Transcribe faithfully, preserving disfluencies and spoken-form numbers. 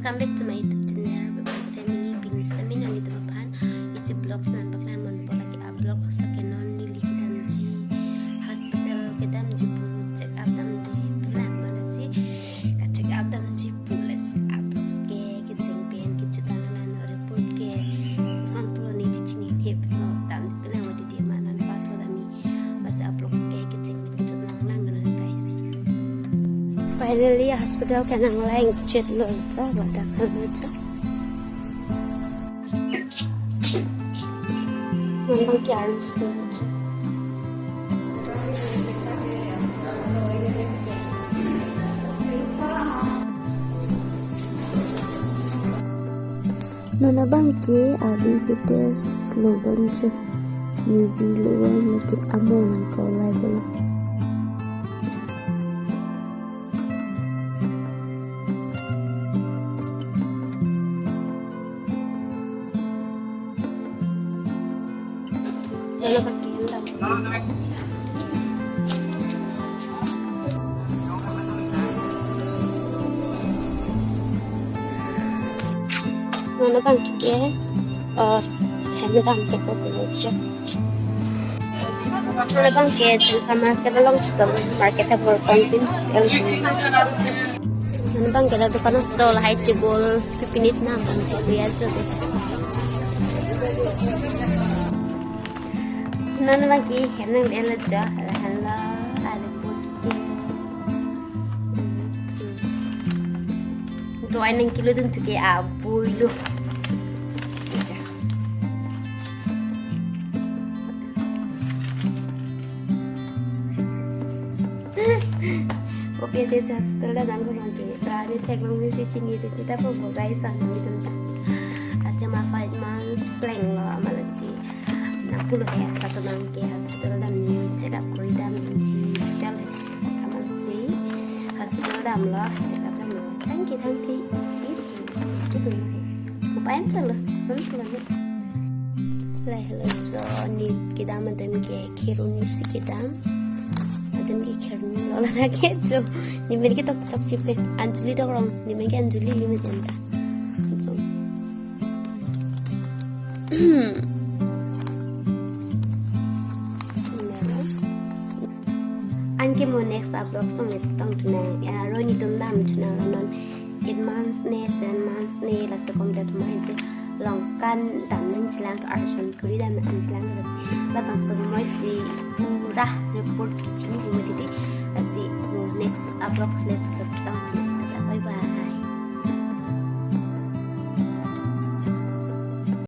Welcome back to my YouTube channel, Bebang Family. Pini sitame nanglitum aphan isi vlogs nangpaklang ponpo. Lake a vlogs ke non neli kedamji hospital kedamji pu, check up damji pu lang, malasi ka check up damji pu, lasi a vlogs ke kecheng pen kejut lang, la non report ke koson pulo ne chechinine, no damji pu lang, mati di ma non first lo damji. Bas a vlogs ke kecheng pen kejut lang lang, guys. Finally hospital ke nanglang chot lo cha, ladak lo cha. Nonabang ke arms lo cha. Nonabang ke abi ke test lo bon cho. Nevi lo wan lake amo nangkok lai pulo. Nonabang ke, eh, hem dam toko pulo cha. Nonabang ke Jangkar market along stall, market abor pon pin. Nonabang ke la dukan stall, hai table, pipinit na pon si kuya cho de. Nonabang ke hem nang ela cha, la han la, ada put ke. Do-an nangkelo dun chuke a bui lo. Kopi ate hospital dam nangkok nangke. Ani theklong mesi chini riti ta po, guys, ang ni dun ta. Athema five months pleng lo, malasi nangpulo he, asa to nang ke hospital damji, check up kori damji, chal he. Amalasi hospital damlo, check up damlo. Thank you, thank you. Itu dulu he. Ngapain sih lo? Seneng lo he. Lahelo cho, ne kedam adim ke kheroni si kedam. Adim ke kheroni lo, ladak ke cho. Nemen ke tok chokche pe. Anjali tok rong. Nemen ke Anjali, nemen ke anta. Cho. Anke mo next a vlogs along le chetong thu nang. Ya, aroni atum dam thu nang, la non eight months ne, seven months ne, laso complete mai je. Long kan dam nangjilang, arsan kuri dam nangjilang, lasi labangso moi si pura report kechini di mo titi. Lasi mo next a vlogs le